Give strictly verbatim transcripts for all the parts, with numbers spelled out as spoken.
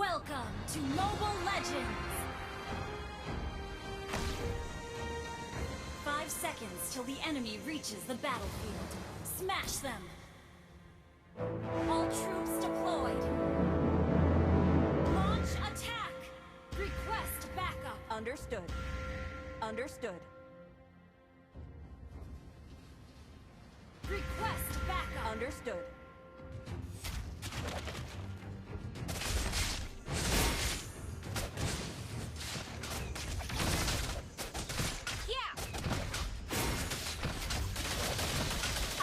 Welcome to Mobile Legends! Five seconds till the enemy reaches the battlefield. Smash them! All troops deployed! Launch attack! Request backup! Understood. Understood. Request backup. Understood.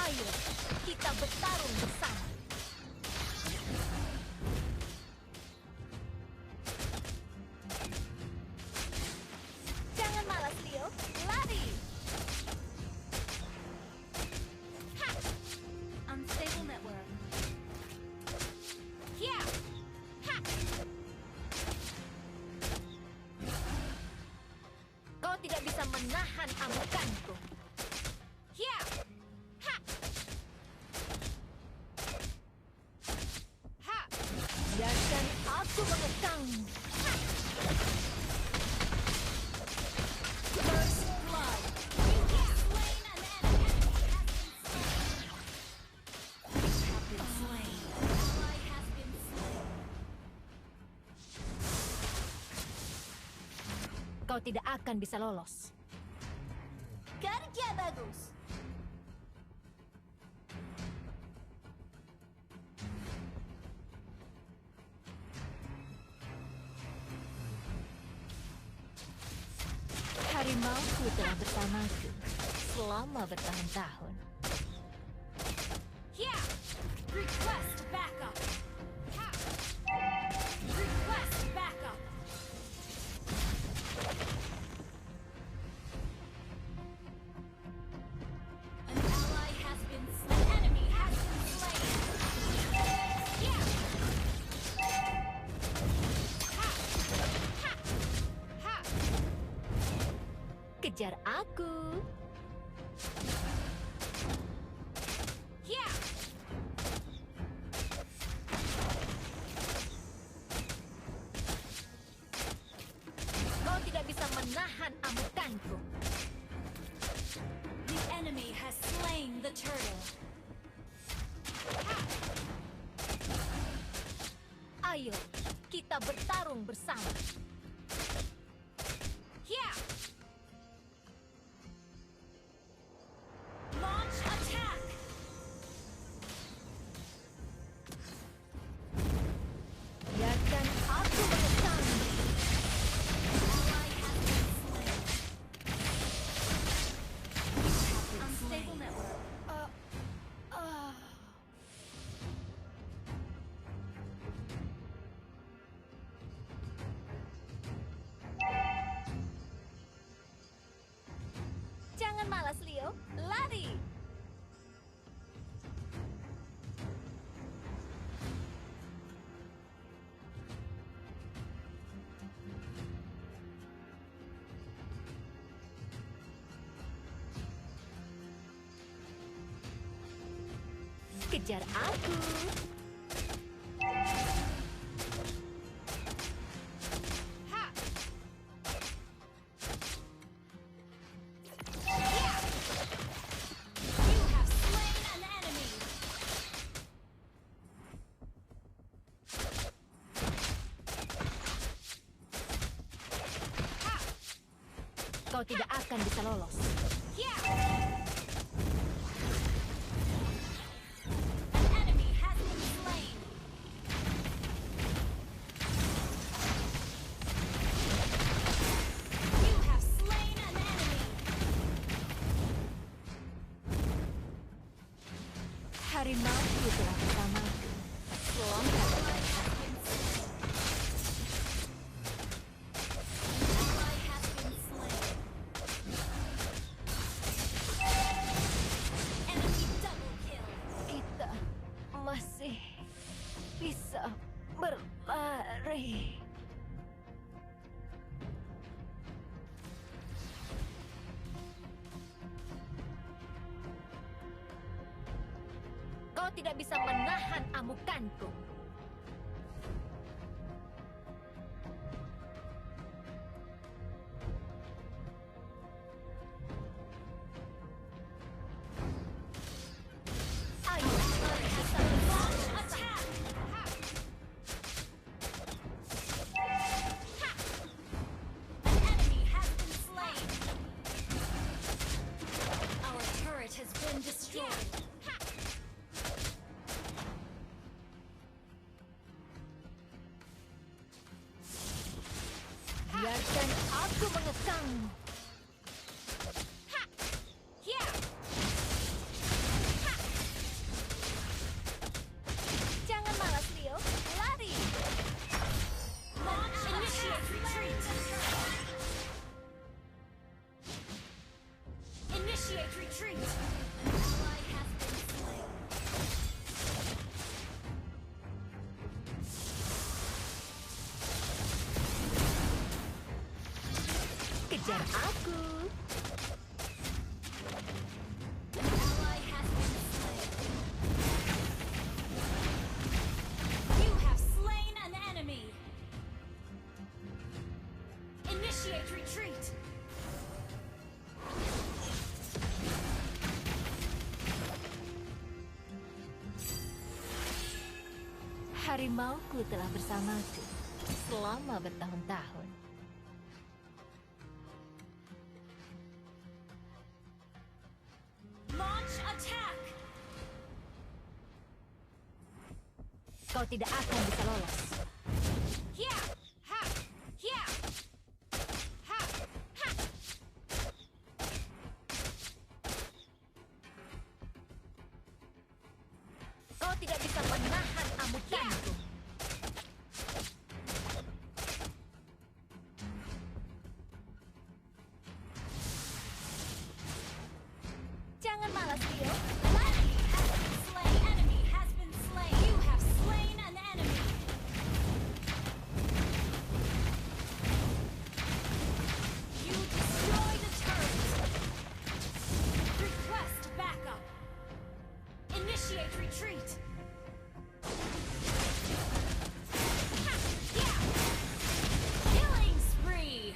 Ayo, kita bertarung bersama. Jangan malas, Leo. Lari! Ha! Unstable network. Ya! Ha! Kau tidak bisa menahan amukanku. Ya! Ha! Ha! Biarkan aku mengekangmu. Ha! First blood. You have slain an enemy. Enemy has been slain. You have been slain. Ally has been slain. Kau tidak akan bisa lolos. Kerja bagus. Harimauku telah bersamaku selama bertahun-tahun. Ya! Request backup! Ha! Request backup! An ally has been slain. Enemy has been slain. Yeah. Ha. Ha. Ha. Kejar aku. Yeah. Kau tidak bisa menahan amukanku. The enemy has slain the turtle. Ha! Ayo, kita bertarung bersama. Ya! Launch attack! Biarkan aku mengekang. Ally has been slain. Unstable network. Uh, uh. Jangan malas, Leo. Lari! Kejar aku. Ha! Kau tidak akan bisa lolos. An enemy has been slain. You have slain an enemy. Harimau itu bersamaku. Selamat. Ally has been slain. Enemy double kill. Kita masih bisa berlari. Kau tidak bisa menahan amukanku. Dan aku mengekangmu. Ha! Ya! Ha! Jangan malas, Leo. Lari! Launch, initiate retreat. Initiate retreat. Ally has been slain. Kejar aku. Ally has been slain. You have slain an enemy. Initiate retreat. Harimauku telah bersamaku selama bertahun-tahun. Launch attack! Kau tidak akan bisa lolos. Ya! Ha! Ya! Ha! Ha! Kau tidak bisa menahan amukanku. Jangan malas, Leo. Lari! Enemy has been slain. Enemy has been slain. You have slain an enemy. You destroyed a turret. Request backup. Initiate retreat. Killing spree.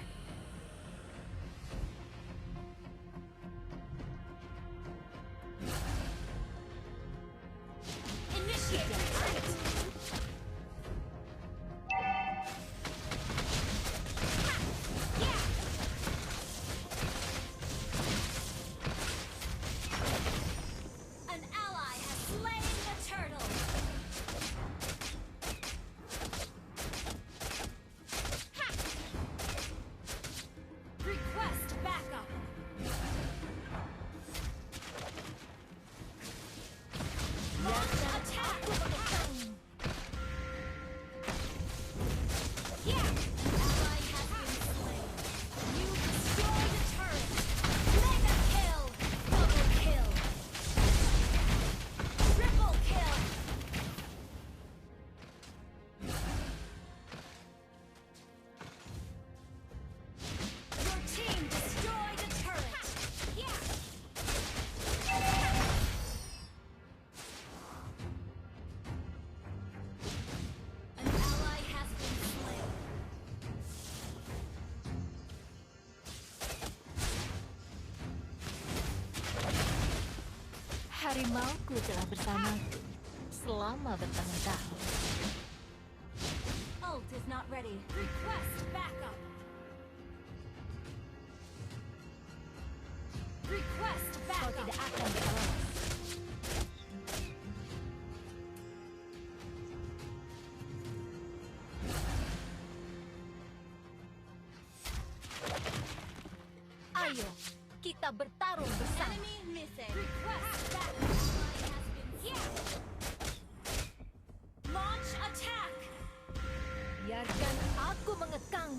Initiate retreat. An ally has slain the turtle. Request backup. Launch attack. Yeah. Ally has been slain. You destroyed a turret. Mega kill. Double kill. Triple kill. Your team destroyed a turret. An ally has been slain. Harimauku telah bersamaku selama bertahun-tahun. Ult is not ready. Request backup. Request backup. Kau tidak akan bisa lolos. Ayo, kita bertarung bersama. Enemy missing. Request backup. Launch attack. Biarkan aku mengekang.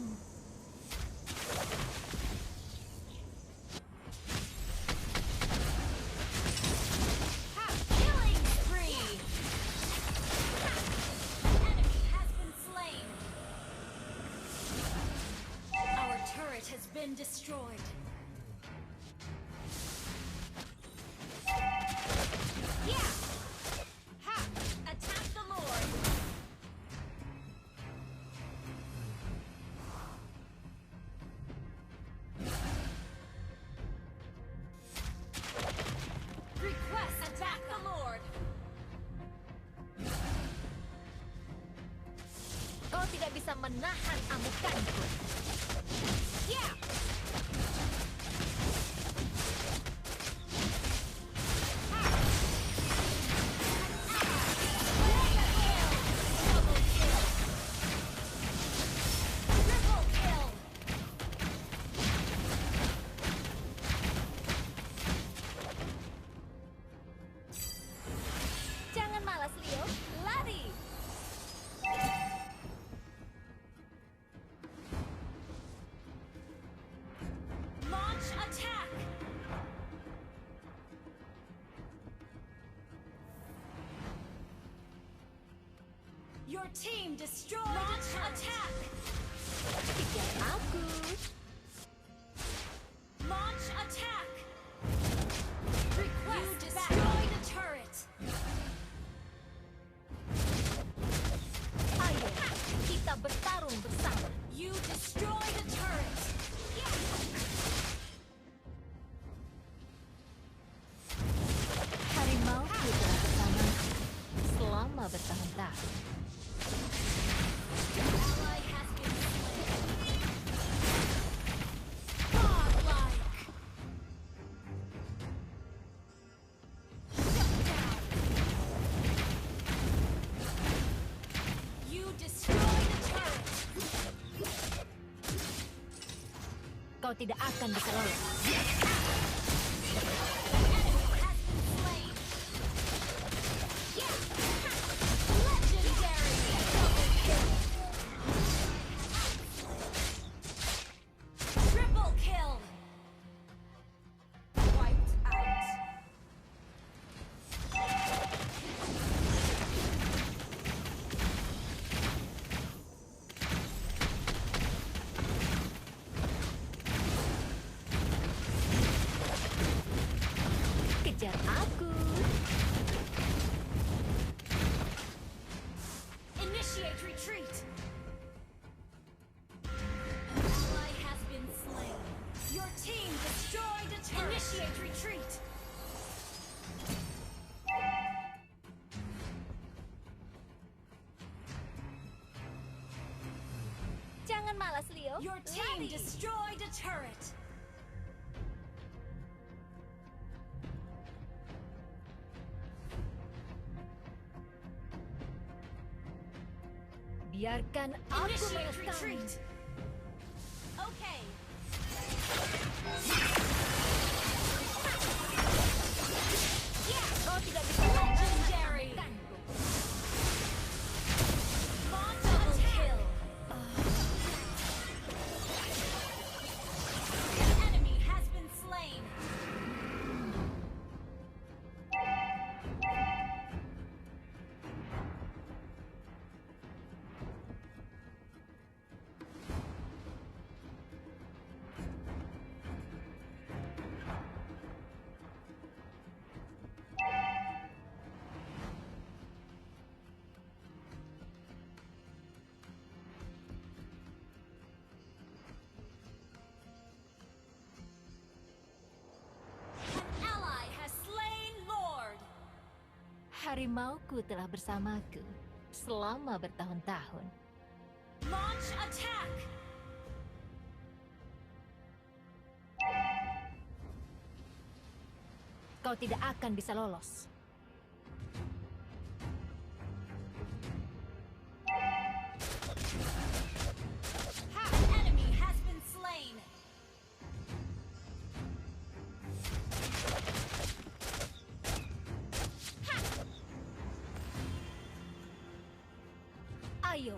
Ha! Killing spree. Enemy has been slain. Our turret has been destroyed. Yeah! Ha! Attack the Lord! Request attack the Lord! Kau tidak bisa menahan amukanku. Ya! Double kill! Triple kill! Your team destroyed a turret. Launch attack. Kejar aku. Launch attack. Request backup. You destroyed a turret. Ayo, kita bertarung bersama. You destroyed a turret. Harimau ku telah bersamaku selama bertahun-tahun. Ally has been slain. Godlike. Shut down. You destroyed the turret. Kau tidak akan bisa lolos. Enemy has been slain. Legendary. Double kill. Triple kill. Wiped out. Kejar aku. Initiate retreat. An ally has been slain. Your team destroyed a turret. Initiate retreat. Jangan malas, Leo. Your team destroyed a turret. Biarkan aku merekam. Initiate retreat. Okay. Kau tidak bisa. Legendary. Double kill. An enemy has been slain. An ally has slain Lord. Harimauku telah bersamaku selama bertahun-tahun. Launch attack. Kau tidak akan bisa lolos. An enemy has been slain. Ayo,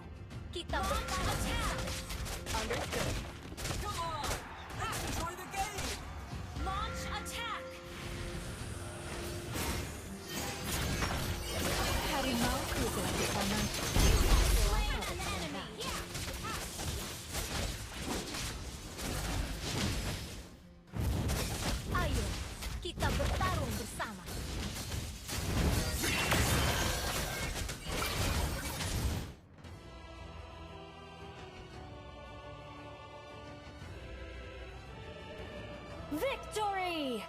kita bertarung. Understood. Come on, let's enjoy the game. Launch attack. Harimauku telah bersamaku. You have slain an enemy. Ayo, kita bertarung bersama. Victory!